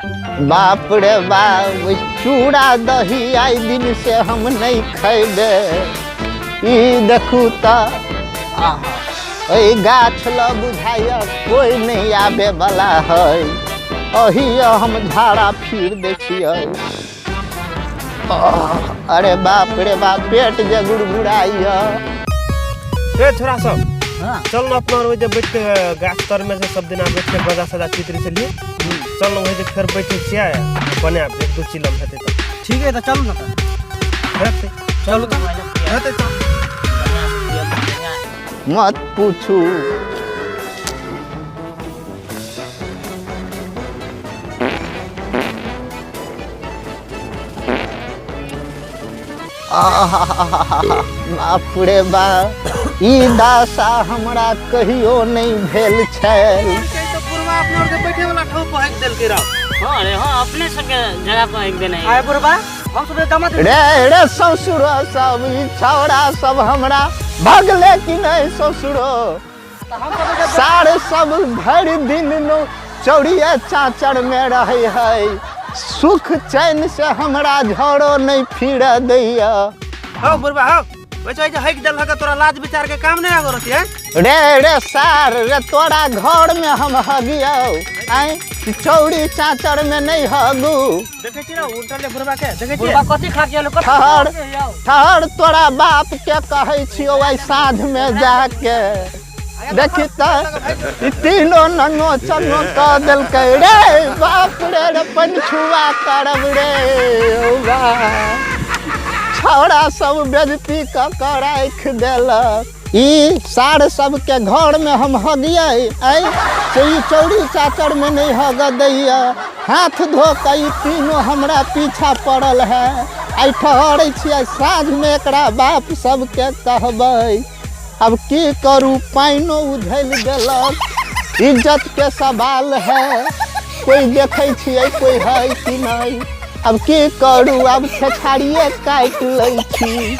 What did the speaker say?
बाप रे बाप, चूड़ा दही आइ दिन से हम नहि खैबे। ई देखू तऽ, आहा, एहि गाछ लग बुझाइए कोइ नहि आबे वाला है। अही हम झाड़ा फिर दै छियै। आह, अरे बाप रे बाप, पेट जे गुड़गुड़ाइए। ए छोरा सब, हाँ। चल न अपना ओहि जे बैठ के गाछ तर में से सब दिना बैठ के गजा सजा चित्र छलियै, चल न ओहि जे फेर बैठे छियै, बनायब एक दू चिलम हेतै तऽ। ठीक है, तऽ चलू ने तऽ। हेतै। चलू तऽ। हेतै, चल। मत पूछू। बाप रे बाप, ई दशा हमरा कहियो नहि भेल छल। बुढ़वा अपना आर के बैठे वाला ठोप पहक देलकै रह। हाँ रे हाँ, अपने सबके जगह पर एक दिन आए बुढ़वा, हम सब जमा दे। रे रे ससुरो सब, ई छौड़ा सब हमरा भगले कि नहि? ससुरो सार सब भरि दिन नो चौड़िए चाचर में रहै है, सुख चैन से हमरा झरो नहि फिर दैया। हौ बुढ़वा हौ, वैसे जे हक देलक, तोरा लाज विचार के काम नहीं आगो रहती है? रे रे सार रे, तोरा घर में हम हगियौ आँय, चौड़ी चाचर में नहीं हगू। देखै छी ना उल्टल बुढ़वा के, देखै छी? बुढ़वा कथी खा के आयल? कथी ठहर। खा के आयल? ठहर, तोरा बाप के कहै छियौ आइ साँझ में जाके। देखी तऽ, ई तीनो नंगो चंगो कऽ देलकै रे। बाप रे रे, पनछुआ करब रे। ओ बा, छौड़ा सब बेजती कऽ कऽ राखि देलक। ई सार सबके घर में हम हगियै ऐ से ई चौड़ी चाचर में नहीं हग दैया। हाथ धो कऽ ई तीनों हमरा पीछा पड़ल है। आइ ठहरै छियै, साँझमे एकरा बाप सबके कहबै। अब की करू, पानिओ उझलि देलक। इज्जत के सवाल है, कोई देखै छियै, कोई है कि नहीं? अब की करू, अब खेसारिए काटि लै छी।